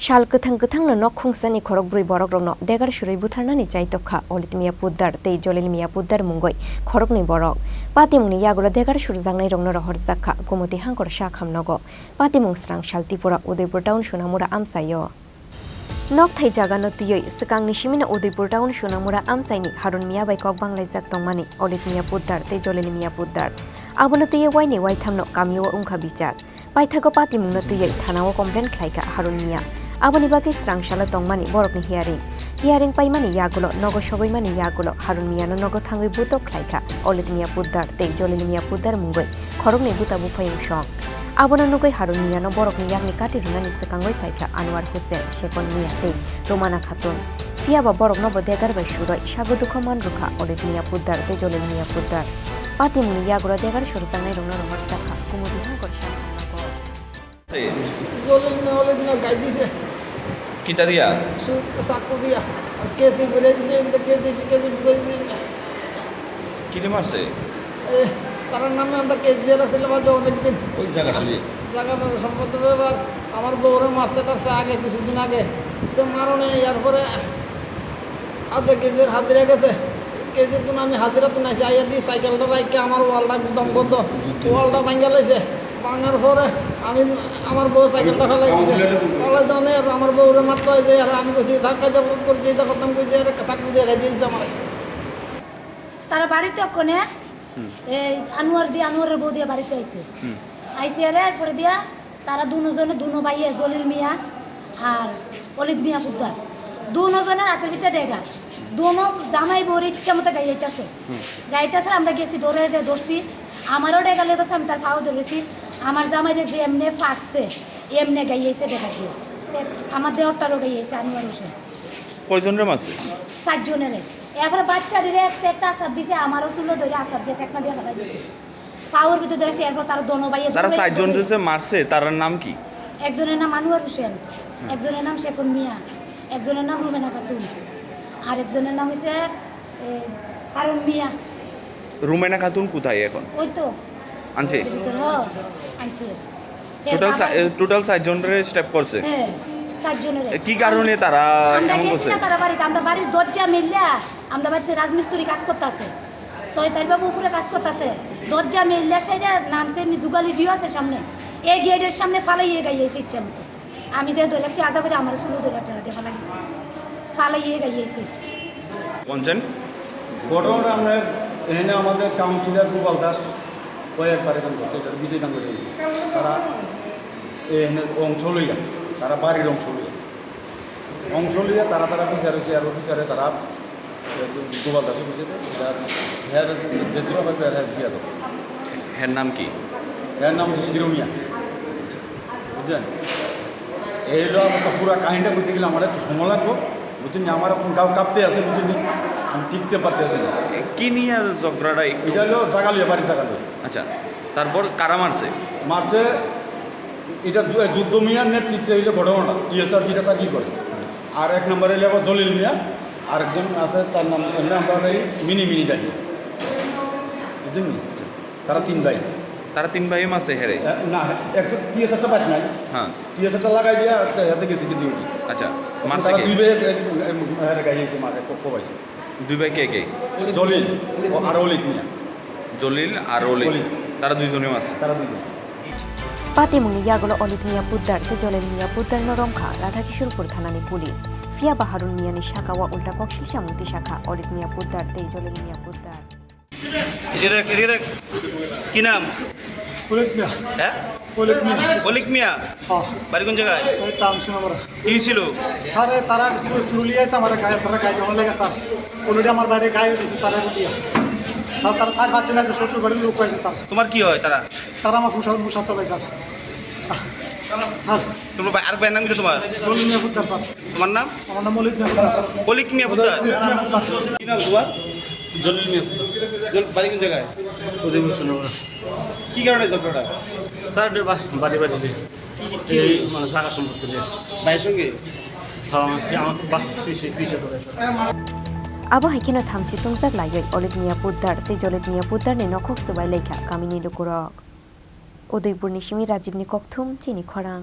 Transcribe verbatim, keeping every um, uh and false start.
Sal kwthang kwthangno nok khungsani khorokbrwi borokrokno degar surwi butharnani chai tokha Olit Miya Poddar tei Jolil Miya Poddar mungwi khoroknwi borok. Patimungni yagulo degar surjaknairokno rohorjakha Gumoti Hangkor Sakham nogo. Patimung srang sal Tripura Udaipur town Sunamura amchaio. Nokthai jagano twiwi swkangni simino Udaipur town Sunamura amchaini Harun Miya bai kok banglaijak tongmani Olit Miya Poddar tei Jolil Miya Poddar. Abono twiwi waini waithamno kamio wngkha bichar. Paithago patimungno twiwi thanao complain khlaikha Harun Miya. Aboni bagwi srang salo tongmani borokni hearing. Hearing paimani yagulo nogo sobaimani yagulo Harun Miyano nogo thangwi butok khlaikha Olit Miya Poddar tei Jolil Miya Poddar mungwi khoroknwi buta buphayung song. Abono nugwi Harun Miyano borokni yakni kati rwnani swkangwi phaikha Anwar Hussain, Shekon Miya tei Romana Khatun. Phiyaba boroknobo degar bai suroi sago dukho man rwkha Olit Miya Poddar tei Jolil Miya Poddar. Patimungni yagulo degar surjaknairokno rohorjakha Gumoti Hangkor Sakham nogo. Jolil Miya, Olit Miya gai dise. Kita dia? Su-, sakku dia. Kesi bere dise, inte kesi, kesi bere dise. Kiri marse? Eh, tarar name amra kesi dia rakhsile ba jo onekdin. Oi jagata di? Jagata sombhoto bepar, amar boure marse tarse age, kisudin age. To marone, yarpore Aje kesi hajira gese, kesi tun ami hajira tun aise, aiya di cycle ta raikhe amar wall ta ekdom godo, wall ta bhangya laise, bhangar pore ami amar bou cycle ta phalai dise, phalai done amar boure marto aise, ar ami koisi dhakka jabor kori jei ta kortam koi je, ar sak diye gai diyese amare. Tara barite okkone, hmm, ei Anuar di, Anuarer bou diye barite aise. Hmm. Aise are ar pore diya, tara duno jone, duno bhaiye, Jolil Miya ar Olid Miya Poddar. Duno jone rater bhidire dega. Duno jamai bor iccha moto gai jaitase. Hmm. Gaitase, amra gesi dore je dorsi. Amaro dega le dorsi, ami tar pao dorsi. Amar jamaire je emne farse, emne gai jaise dega diye. Amar deortaro gai jaise, Anuar Hussain. Koijonre marse? Sat jonore. Erpore bachcharire ekta, ekta asat dise, amaro sulo dore asat diye, thekna diye phalai dise. Paor bhidire dore se, erpor taro dono bhaiye tara dore sat jon dore. Je se marse, tarar nam ki? Ekjoner nam Anuar Hussain, hmm, ekjoner nam Shekun Miya, ekjoner nam Rumena Khatun, ar ekjoner nam hoise, e, Harun Miya. Rumena Khatun kothay ekhon? Oi to. Anche? Bhidire, ho, anche. Total sa-, e, total sat jonre step korse? He, sat jonore. E, ki karone tara emon korse? Amra gesi na tara bari, amra bari dorja milla, amra bari rajmistri kaj kortase. Toitari babu upore kaj kortase. Dorja milla saida namse mi jugali diyo ase samne. Ei gate er samne phalaiye gai jaise iccha moto. Ami je dore rakhsi aja gori amar sulo dore tara de phalai jaise. Phalaiye gai jaise. Konchan? ঘটনাটা আমরা এখানে আমাদের কাউন্সিলর গোপাল দাস কয়েকবার এখানে ঘটে, এটা বিষয় দান করে দিয়েছে। তারা এখানে অংশ লইয়া, তারা বাড়ির অংশ লইয়া, অংশ লইয়া তারা, তারা বিচার হয়েছে, আর বিচারে তারা গোপাল দাসে বুঝে দেয়, এটা হের যে দুটো হবে, হের জিয়া দেবো। হের নাম কি? হের নাম হচ্ছে শিরোমিয়া। বুঝলেন? এই হলো আমার তো পুরো কাহিনীটা বলতে গেলে আমার একটু সময় লাগবে। বুঝছেন? আমার এখন গাও কাঁপতে আছে, বুঝছেন? আমি টিকতে পারতে আছি না। কি নিয়ে ঝগড়াটা একটু? এটা হলো জাগালিয়া, বাড়ি জাগালিয়া। আচ্ছা, তারপর কারা মারছে? মারছে, এটা যু-, যুদ্ধ মিয়ার নেতৃত্বে হইলো ঘটনাটা, টিএসআর যেটা চাকরি করে। আর এক নম্বরে হইলো আবার জলিল মিয়া, আরেকজন আছে, তার নাম এমনি আমরা এই মিনি মিনি ডাকি। বুঝছেন? তারা তিন ভাই। তারা তিন ভাই মারছে হেরে? এ, না, একটা টিএসআরটা বাদ নাই। হ্যাঁ। টিএসআরটা লাগাই দিয়া একটা হাতে গেছে কিন্তু। আচ্ছা, এখন মারছে তারা কে? দুই ভাই এক, এক, এক, হেরে গাই হয়েছে মারে, কো-, কোবাইছে। দুই ভাই কে কে? জলিল ও আর অলিক মিয়া। জলিল আর অলিক। অলিক। তারা দুইজনে মারছে। তারা দুইজন। Patimungni yagulo Olit Miya Poddar tei Jolil Miya Poddarno romkha Radhakishorpur thanani police. Phiya ba Harun Miyani sakao ulta kok silsamung tisakha Olit Miya Poddar tei Jolil Miya Poddar. এদিকে দেখ, এদিকে দেখ। কি নাম? অলিক মিয়া। হ্যাঁ? অলিক মিয়া। অলিক মিয়া? হ্যাঁ। বাড়ি কোন জায়গায়? ওই টাউন সোনামুড়া। কি ছিল? স্যার, তারা কিছু চুরুলি আছে আমার গায়ে, তারা গায়ে দেওয়ার লেগে স্যার। Already আমার বাইরে গায়ে দিছে স্যার, এখন দিয়ে। স্যার, তারা চার পাঁচজন আছে, শ্বশুর বাড়ির লোক আছে স্যার। তোমার কি হয় তারা? তারা আমার ফুসা-, মুসাতো ভাই স্যার। স্যার। তোমার বা-, আরেক ভাইয়ের নাম কি তোমার? জলিল মিয়া পোদ্দার স্যার। তোমার নাম? আমার নাম অলিক মিয়া পোদ্দার। অলিক মিয়া পোদ্দার? অলিক মিয়া পোদ্দার। কি নাম তোমার? জলিল মিয়া পোদ্দার। জল-, বাড়ি কোন জায়গায়? উদয়পুর সোনামুড়া। কি কারণে ঝগড়াটা? স্যার, এটা বা-, বাড়ি বাড়ি নিয়ে। কি, কি, কি এই নিয়ে? মানে জায়গা সম্পত্তি নিয়ে। ভাইয়ের সঙ্গে? হ্যাঁ, আমার, আমার বা-, পিছে, পিছে ধরে sir. Abo hai kheno thamchi tungjak laiwi Olit Miya Poddar tei Jolil Miya Poddarni nokhok swbai laikha kamini lukurok. Udaipurni simi Rajibni kokthum chini khorang.